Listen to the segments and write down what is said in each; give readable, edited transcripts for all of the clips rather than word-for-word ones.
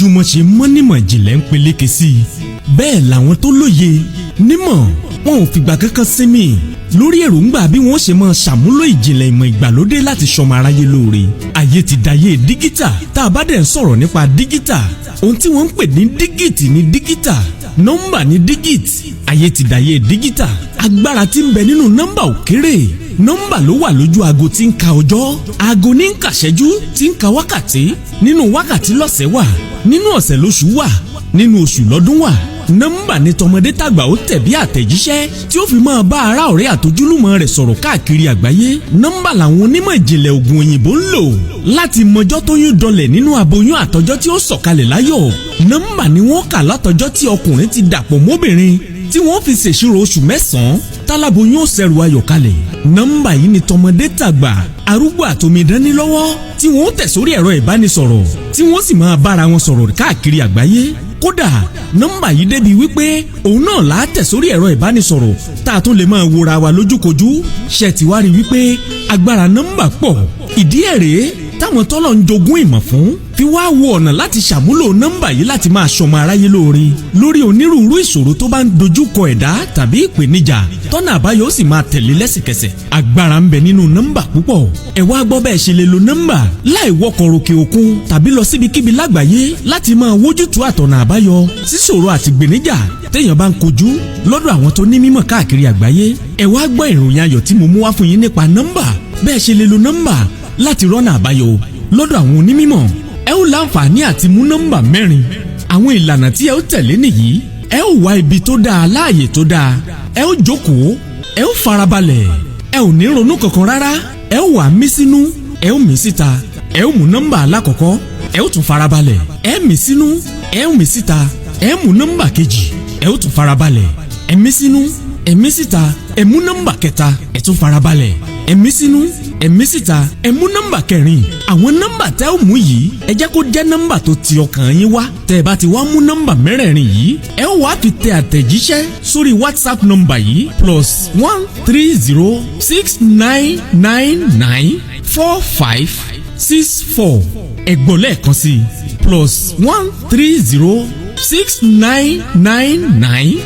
Bójúmọ́ ṣe mọ́ nímọ̀ ìjìnlẹ̀ ń peléke sí i, bẹ́ẹ̀ làwọn tó lóye nímọ̀ wọn ò fìgbà kankan sinmi lórí èròǹgbà bí wọ́n ṣe máa ṣàmúlò ìjìnlẹ̀ ìmọ̀ ìgbàlódé láti ṣọmọ aráyé lóore. Ayé ti dayé dígítà. Tá a bá dẹ̀ ń sọ̀rọ̀ nípa dígítà, ohun tí wọ́n ń pè ní digit ní dígítà, nọ́mbà ní digit. Ayé ti dayé dígítà. Agbára tí ń bẹ nínú nọ́mbà ò kéré. Nọ́mbà ló wà lójú aago tí ń ka ọjọ́, aago ní ń kàṣẹ́jú, tí ń ka wákàtí. Nínú wákàtí lọ́sẹ̀ wà, nínú ọ̀sẹ̀ lóṣù wà, nínú oṣù lọ́dún wà. Nọ́mbà ní tọmọdé tàgbà ó tẹ̀ bí àtẹ̀jíṣẹ́ tí ó fi máa bá ará, ọ̀rẹ́ àtojúlùmọ̀ rẹ̀ sọ̀rọ̀ káàkiri àgbáyé. Nọ́mbà làwọn onímọ̀ ìjìnlẹ̀ ògùn òyìnbó ń lò láti mọjọ́ tó yún dọlẹ̀ nínú aboyún àtọjọ́ tí ó sọ̀kalẹ̀ láyọ̀. Nọ́mbà ni wọ́n kà látọjọ́ tí ọkùnrin ti dàpọ̀ mọ́bìnrin tí wọ́n fi ṣèṣirò oṣù 9 táláboyún ó ṣẹrù ayọ̀ kalẹ̀. Nọ́mbà yìí ni tọmọdé tàgbà, arúgbó àtòmídán ní lọ́wọ́ tí wọ́n tẹ̀ sórí ẹ̀rọ ìbánisọ̀rọ̀ tí wọ́n sì máa bára wọn sọ̀rọ̀ káàkiri àgbáyé. Kódà, nọ́mbà yìí débi wípé òun náà là á tẹ̀ sórí ẹ̀rọ ìbánisọ̀rọ̀ tá a tún lè máa wòra wa lójúkojú. Ṣe ti wá rí wípé agbára nọ́mbà pọ̀? Ìdí ẹ̀ rèé táwọn tọ́lọ̀ ń jogún ìmọ̀ fún fi wá wo ọ̀nà láti ṣàmúlò nọ́mbà yìí láti máa ṣọmọ aráyé lóore lórí onírúurú ìṣòro tó bá ń dojúkọ ẹ̀dá tàbí ìpèníjà, tọ́nà àbáyọ ó sì máa tẹ̀lé lẹ́sẹ̀kẹsẹ̀. Agbára ń bẹ nínú nọ́mbà púpọ̀. Ẹ wá gbọ́ bẹ́ẹ̀ ṣe lè lo nọ́mbà láì wọkọ̀ ròkè òkun tàbí lọ síbikíbi lágbàáyé láti máa wójútùú àtọ̀nà àbáyọ síṣòro àti ìpèníjà téèyàn bá ń kojú lọ́dọ̀ àwọn tó ní mímọ̀ káàkiri àgbáyé. Ẹ wá gbọ́ ìròyìn ayọ̀ tí mo mú wá fún yín nípa nọ́mbà, bẹ́ẹ̀ ṣe lè lo nọ́mbà láti rọ́nà àbáyọ lọ́dọ̀ àwọn onímọ̀. Ẹ ó láǹfààní àti mú nọ́mbà mẹ́rin. Àwọn ìlànà tí ẹ ó tẹ̀lé nìyí: ẹ ó wá ibi tó dáa, láàyè tó dáa, ẹ ó jókòó, ẹ ó farabalẹ̀, ẹ ò ní ronú kankan rárá. Ẹ ó wà mí sínú, ẹ ó mí síta. Ẹ ó mú nọ́mbà alákọ̀ọ́kọ́, ẹ ó tún farabalẹ̀, ẹ mí sínú, ẹ ó mí síta. Ẹ mú nọ́mbà kejì, ẹ ó tún farabalẹ̀, ẹ mí sínú, ẹ mí síta. Ẹ mú nọ́mbà kẹta, ẹ tún farabalẹ̀, ẹ mí sínú, ẹ mí síta. Ẹ mú nọ́mbà kẹrin. Àwọn nọ́mbà tẹ́ ò mú yìí, ẹ jẹ́ kó jẹ́ nọ́mbà tó ti ọkàn yín wá. Tẹ́ ẹ bá ti wá mú nọ́mbà mẹ́rẹ̀ẹ̀rin yìí, ẹ ó wá fi tẹ àtẹ̀jíṣẹ́ sórí WhatsApp nọ́mbà yìí: +1 306 999 4564. Ẹ gbọ́ lẹ́ẹ̀kan sí: +1 306 999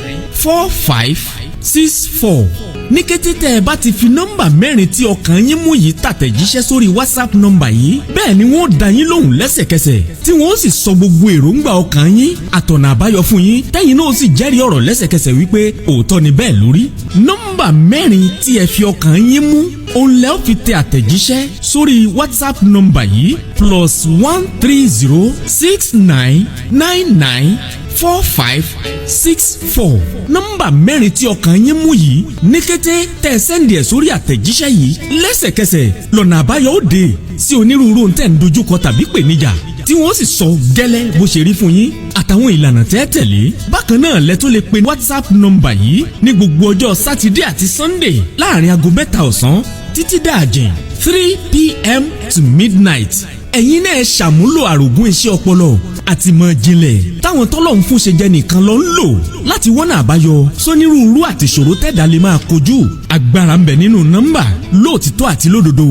4564. Ní kété tẹ́ ẹ bá ti fi nọ́mbà mẹ́rin tí ọkàn yín mú yìí tàtẹ̀jíṣẹ́ sórí WhatsApp nọ́mbà yìí, bẹ́ẹ̀ ni wọ́n dá yín lóhùn lẹ́sẹ̀kẹsẹ̀, tí wọ́n sì sọ gbogbo èròǹgbà ọkàn yín àtọ̀nà àbáyọ fún yín, tẹ́yìn náà sì jẹ́rìí ọ̀rọ̀ lẹ́sẹ̀kẹsẹ̀ wípé òótọ́ ni bẹ́ẹ̀ lórí. Nọ́mbà mẹ́rin tí ẹ fi ọkàn yín mú, òun lẹ́ ó fi tẹ àtẹ̀jíṣẹ́ sórí WhatsApp nọ́mbà yìí: +1 306 999 4564. Nọ́mbà mẹ́rin tí ọkàn yín mú yìí, ní kété tẹ́ ẹ send ẹ̀ sórí àtẹ̀jíṣẹ́ yìí, lẹ́sẹ̀kẹsẹ̀ lọ́nà àbáyọ ó dé sí onírúurú ohun tẹ́ ń dojúkọ tàbí pèníjà, tí wọ́n sì sọ gẹ́lẹ́ bó ṣe rí fún yín àtàwọn ìlànà tẹ́ tẹ̀lé. Bákan náà, lẹ tún lè pe WhatsApp nọ́mbà yìí ní gbogbo ọjọ́ Sátidé àti Sunday láàrin aago 3 ọ̀sán títí dàjìn, 3 p.m. to midnight. Ẹ̀yin náà ṣàmúlò àrògún iṣẹ́ ọpọlọ àti mọ̀ jinlẹ̀ táwọn tọ́lọ́hún fún ṣe jẹ́ nìkan ló ń lò láti wọ́nà àbáyọ sónírúurú àti ìṣòro tẹ̀dá lè máa kojú. Agbára ń bẹ nínú nọ́mbà lóòtítọ́ àti lódodo.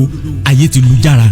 Ayé ti lu jára.